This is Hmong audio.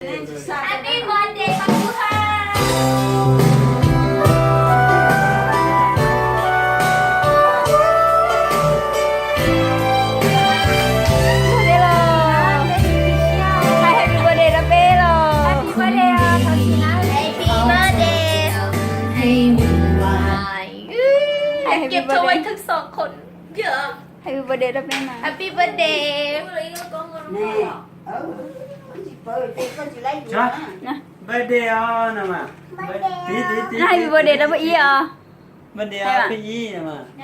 Happy birthday, Paj Kub Haj. Hais happy birthday rau peb los. Happy birthday. Happy birthday. Hais happy birthday. Happy birthday rau peb mas. Happy birthday. Birthday os no mas. Happy birthday rau peb ib os. Birthday os peb ib no mas.